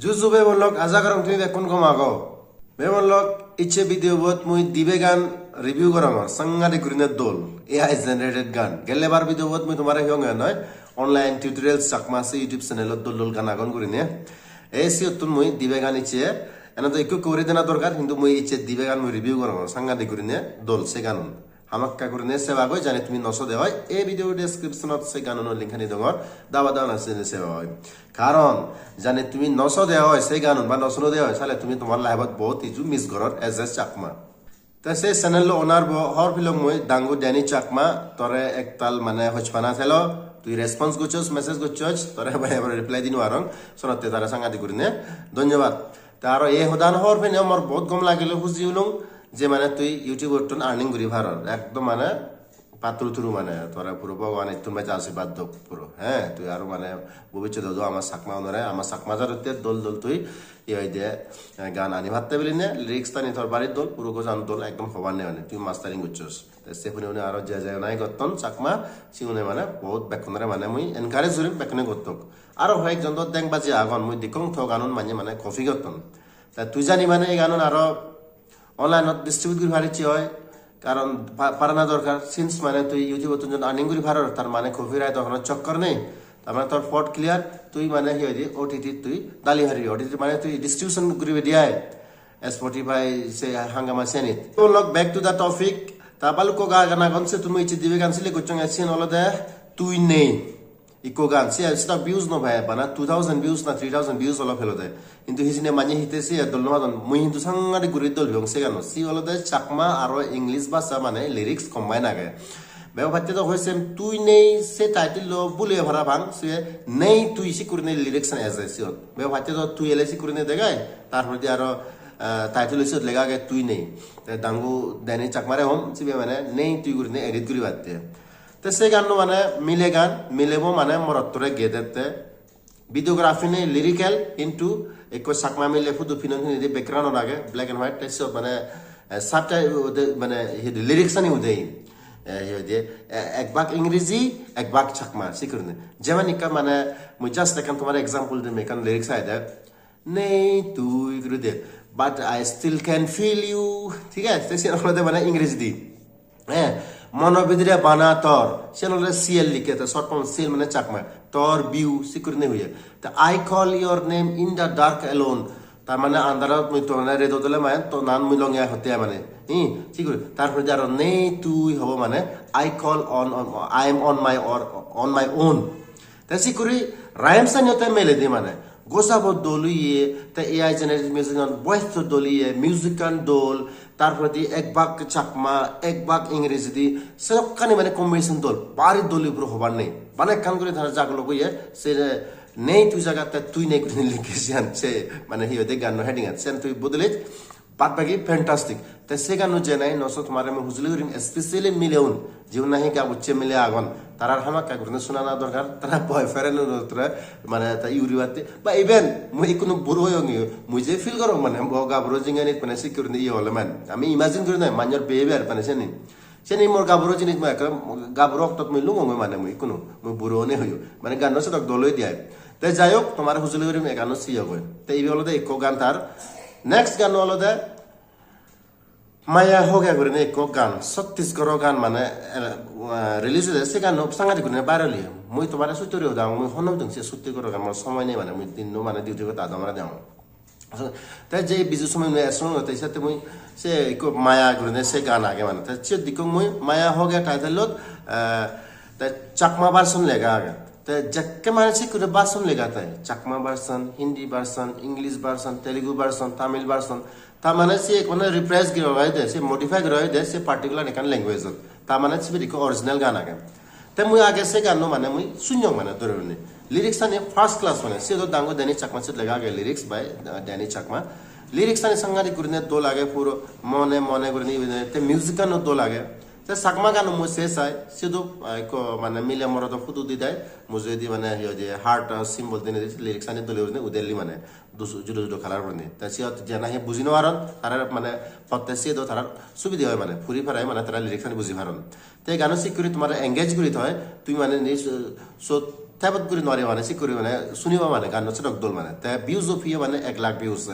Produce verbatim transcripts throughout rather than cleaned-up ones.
Ju ju bebonlok, aja gorong tumi bekkun gom ago. Bebonlok, icche video bot mui dibe gan review gorongor, sangadik gurine dol, A I generated gan. Gelle bar video bot mui tomare hiyonge noi, online tutorials Chakma se YouTube channel ot dol dol gan agon gurine. Ei siyottun mui dibe gan icche, ena to ekku ekku guri dena dorkar, hintu mui icche dibe gan mui review gorongor, sangadik gurine dol se ganun. Hamakkai gurine seba goi, jani tumi no sode oi, ei video description ot se ganuno link ani dongor, daba daba na sene seba goi. Karon jani tumi no sode oi se ganun ba no sunode oi, sale tumi tomar life ot bahut hissu miss goror as a Chakma. Te se channel lo owner bo hor pilong mui, Dangu Danny Chakma, tore ektal mane hochpana thelo, tui response gochchos, message gochchos, tore ba ebar reply di no parong, sonotte tare sangadik gurine dhonyobad. Te aro ei hodan hor pene mor bahut gom lagilo, huji ulung, je mane tui YouTube ottun earning guri paror. Ekdom mane patturu turu mane tore puro Bhogoban ittun bej ashirbad dok puro. He, tui aro mane bobissotot o ama Chakma unore, ama Chakma jarotte dol dol tui, iye hoide, eh, gan ani patte biline, lyrics tani tor bari dol, puro gojan dol, ekdom hobar nei mane, tui mastering gochchos. Te se pune pune aro je je nai gotton Chakma, sigune mane bahut bekkunore mane mui encourage gurim bekkune gottok. Aro hoyekjon do deng baji agon, mui dekkong to ganun manye mane copy gotton. Ta tui jani mane ei ganun aro online ot distribute guri paris oi, karon pa-, parana dorkar, since mane tui YouTube ottun jon earning guri paror, tar mane copyright or hono chokkor nei. Tar mane tor pot clear, tui mane hi hoide O T T tui dali paribi, O T T mane tui distribution guribe di ai. Spotify se Hungama senit. To lok, back to the topic. Ta balukko ga-, gan agon, se tumi icche dibe gan select gochchong, siyen olode Tui Nei. Ikko gan, se seta views no pai, bana two thousand views na three thousand views olo pelode. Hintu hijeni manye hitte se dol no padon, mui hintu sangadik guri dol peyong se gano. Se olode Chakma aro English bhasha mane lyrics combine age. Bego patte do hoisem Tui Nei se title lo bule parapang, se Nei Tui sikkurine lyrics an eje siyot. Bego patte do Tui Ele sikkurine degai, tar poredi aro, eh, title siyot lega age Tui Nei. Te Dangu Danny Chakmare hom, sibe mane Nei Tui gurine edit guribatte. Te se ganno mane mile gan, milebo mane morottore gedette. Videography nei, lyrical, hintu ekko Chakma mile photo pinon hinedi background ot age, black and white, te siyot mane, eh, subtitle ude, mane, hi hoide, lyrics ani ude. Eh, hi hoide, eh, ek bak Ingreji, ek bak Chakma, sikkurine. Jemon ekkan mane, mui just ekkan tomare example dim, ekkan lyrics age de, "Nei tui" guri de, "But I still can feel you." Thik age? Te siyen olode mane Ingrejidi. Eh, "Mono bidire bana tor." Siyen olode C L likke, te short form C L mane Chakma. "Tor view," sikkurine hoye. Te "I call your name in the dark alone." Tar mane andarot mui to mane redot ole mane to nan mui longe hotte mane. Hi, sikkuri. Tar poredi aro "Nei tui" hobo mane "I call on, on, I am on my or, on my own." Te sikkuri rhymes ani otte mele di mane. Gojabo dol oye, te A I generated music an voice to dol oye, music an dol, tar poredi ek bak Chakma, ek bak Ingrejidi, sedokkani mane combination dol, bari dol puro hobar nei. Bana ekkan guri tara jagulok oye, se "Nei tui" jagat te "Tui Nei" guri likke siyan, se mane hi hoide ganno heading an, siyan tui bodole Bad bagi fantastic. Te se ganno je nahi no so tomare mui hujuli gurim, especially mileun, jiun nahi gabucche mile agon, tarar hamakkai gurine sunana dorkar, tara boyfriend unore mane ta iuri batte. Ba even mui ikkunu buro oyong yo, mui je feel gorong mane bo gaburo jinganit mane sikke gurine iye ole mane. Ami imagine guri noi, manjor behavior mane seni. Seni mor gaburo jinis mui ekkere gaburo oktot mui lungong mane mui ikkunu, mui buro one hoyo. Mane ganno sedok dol oide ai. Te jai hok, tomare hujuli gurim e ganno siyogoi. Te ibe olode ikko gan tar. Next ganno olode Maya Hoge gurine ikko gan, Chhattisgarh gan mane, eh, release oye, se ganno sangadik gurine viral oye. Mui tomare suttori hodang, mui honno dong se Chhattisgarh gan, mor somoy nei mane, mui dinno mane duty gotte adamare degong. Te je biju somoy mui ek somoy te sette mui se ikko Maya gurine se gan age mane. Te siyot dikkong mui Maya Hoge title-ot, eh, te Chakma version lega age. Te jekke mane sikkuri version lega te, Chakma version, Hindi version, English version, Telugu version, Tamil version. Ta mane se ekkone reprise guri oide, se modify guri oide, se particular ekkan language-ot. Ta mane sibet ikko original gan age. Te mui age se ganno mane mui sunyong mane dore dore. Lyrics ani first class mane, siyot do Dangu Danny Chakma siyot lega age, lyrics by, uh, Danny Chakma. Lyrics ani sangadik gurine dol age puro, mone mone gurine ibe, te music ano dol age. Te Chakma gano mui se sai, sidu, ah, ekko mane mile morodo photo di dai, mujungedi mane hi hoide heart, ah, symbol dinei di, lyrics ani dole gurinei udelli mane, dus-, judo judo color gurinei. Te siyot jena hi buji no paron, tarar mane potte siye do tarar subide oi mane, puri parai mane tara lyrics ani buji paron. Te gano sik guri tomare engage guri thoi, tui mane ni so-, sot tebot guri nw pari mane, sik guri mane suniba mane, ganno sedok dol mane. Te views o piye mane ek lakh views.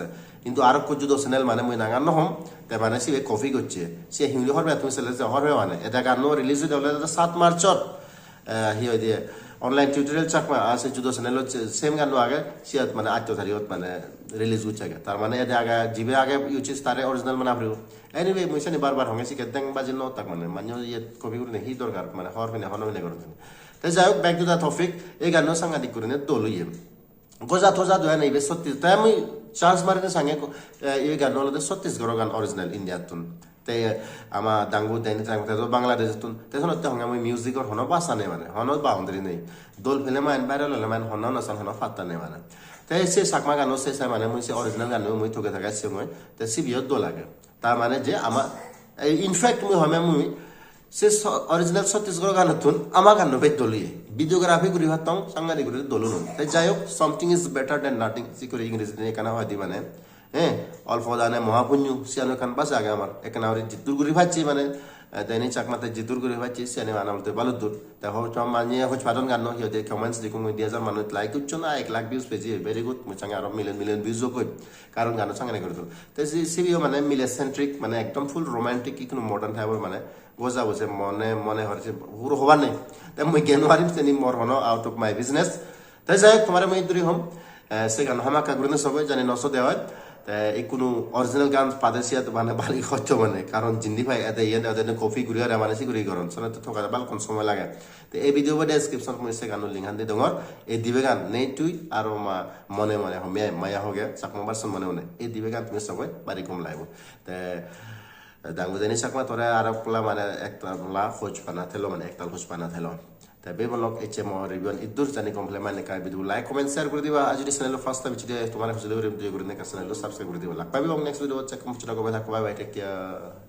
Hintu aro ekko judo channel mane mui nangan nw hom, te mane sibe copy gocche. Se hingiri hobor pebe tumi sele je hobor pebe mane. Ede ganno release oide ole sat March ot. Eh, hi hoide, Online Tutorial Chakma, ar se judo channel ot same ganno age, siyot mane atto tarikh ot mane release gocche age. Tar mane ede age, jibe age U G S tare original mane apri. Anyway, mui seni bar bar honge sikke deng baji nw tak mane, mane iye copy gurine hi dorkar, mane hobor pine hono pine goron. Te jai hok, back to the topic, ei ganno sangadik gurine dol oye. Goja toja do ene ibe Chhattis-, te mui chance marine sange ko-, eh, ibe ganno olode Chhattisgarh gan original India tun. Te ama dangu deni tang te do Bangladesh tun. Te sonotte honge mui music or hono basa nei mane, hono boundary nei. Dol film ain, viral ole mane hono no san, hono patta nei mane. Te se Chakma ganno se sai mane mui se original ganno mui toge toge se mui. Te sibeyo dol age. Tar mane je ama, ei, in fact, mui home mui se so-, original Chhattisgarh ganottun ama ganno bej dol oye. Videography guri pattong, sangadi guri dol olun. Te jai hok, something is better than nothing, sik guri Ingreji din ekkana hoide mane, eh, olpo dane moha punyo, siyano ekkan basa age amar. Ekkana guri jiddur guri pacchi mane, eh, Deni Chakma te jiddur guri pacchi, siyani mane olode baluddur. Te ho, to mane hoj padon ganno, hi hoide comments dikkung, di hajar manuj like gocchon, a ek lakh views peje, very good, mui sange aro million million views okoi. Karon ganno sangene guri dun. Te si, sibeyo mane mile centric, mane ekdom full romantic, ikkunu modern type or mane goja bo se mone, mone hor se puro hobar nei. Te mui gen warim seni mor hono out of my business. Te jai hok, tomare mui duri hom, eh, se gan hamakkai gurine sobe jani no sode oi. Te ikkunu original gan pade siyat mane bari hoccho mane, karon jindi pai ede iyen ede copy guri are mane siguri goron. Sone to thogade balukkun somoy lage. Te ei video bo description mui se gano link han di dongor. Ei dibe gan Nei Tui aro ma Mone Mone, ho maya, maya hoge, Chakma version Mone Mone. Ei dibe gan tumi sobe bari gom laibo. Te Dangu Deni Chakma tore aro pola mane ektal pola hoj pana thelo mane ektal hoj pana thelo. Te bebonlok ecche mo review an iddur, jani gom pele mane ekka video like, comment, share guri diba. Ar jodi channel lo first time ecche de tomare hujuli guri, doi guri ne channel lo subscribe guri diba. Lak pebong next video, check kom chura gobe thakko. Bye bye, take care.